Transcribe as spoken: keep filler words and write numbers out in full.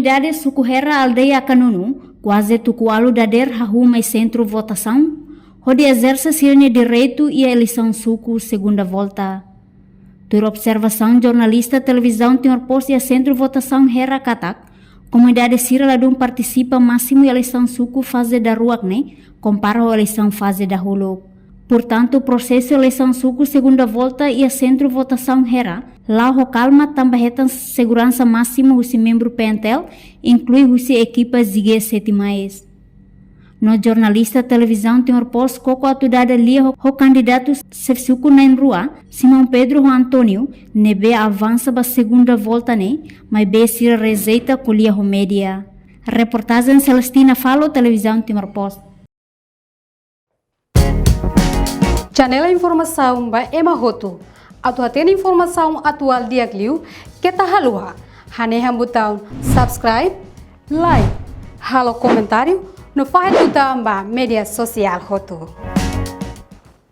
Komunidade suku Hera, aldeia Akanunu, kuaze tuku ualu dadeer hahú mai sentru votasaun, hodi ezerse sira-nia direitu iha eleisaun suku segunda volta. Tuir observasaun jornalista Televizaun Timor Post iha sentru votasaun Hera katak, komunidade sira ladún partisipa másimu iha eleisaun suku faze daruak ne'e, kompara ho eleisaun faze dahuluk. Portantu, prosesu eleisaun suku segunda volta iha sentru votasaun Hera la'o ho kalma tanba hetan seguransa másimu husi membru P N T L, inklui husi ekipa G G sete mais. No jornalista Televizaun Timor Post koko atu dada lia ho, ho kandidatu xefe suku na'in-rua, Simão Pedro ho António, ne'ebé avansa ba segunda volta ne'e, maibé sira rejeita ko'alia ho média. Reportajen Celestina Falo, Televizaun Timor Post. Channel informasaun ba ema hotu. Atu hatene informasaun atuál di'ak liu, keta haluha hanehan butaun subscribe, like, halo komentáriu, no fahe tutan ba média sosiál hotu.